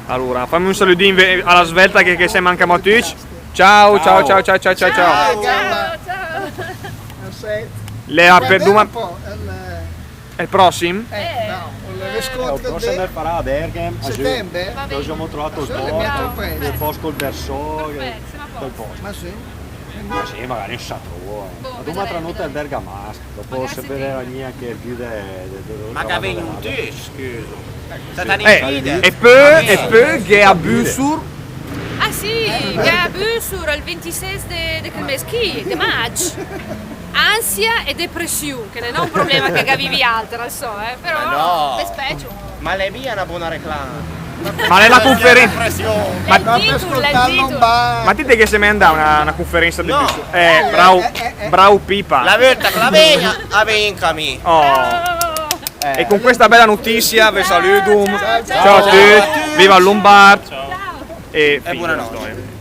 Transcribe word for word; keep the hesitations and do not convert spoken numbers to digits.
Alura, fam un salüdin ve-, a la svelta che, che sem anca a Matucci. Ciao, ciao, ciao, ciao, ciao, ciao, ciao. Ciao, ciao. L'è a per duma-, el prossim? Eh, no, el prossim el farà a Bèrghem, a giugn. Setembre? Che abbiamo trovato il posto, il posto col berceau, quel posto. Ma sì. Ma sì, magari un sa trovo, eh. Ma duma tra noi e il bergamasco. Dopo se vedeva neanche più de, de, de, de... Ma che vegn un tüsc, scusa. Eh, e pö, e pö gh'è a Büsur. Ah sì, gh'è a Büsur el vintisés de, de chel mes chì, de magg. Ansia e depressiun, che l'è no un problema che gh'avì vialter, al so, eh, però... Ma no. Me spècio. Ma l'è mia una bona reclama. Ma l'è la cunferen-, ma, l'è el titul, l'è el titul. Ma ti te gh'è mai andà a una, una cunferenza de... No. Eh, bravo, bravo Pipa. La völta che la vegn, la vegn anca mi. Oh. E con questa bella notizia vi saluto. Ciao a tutti, viva il Lombard. E buonanotte.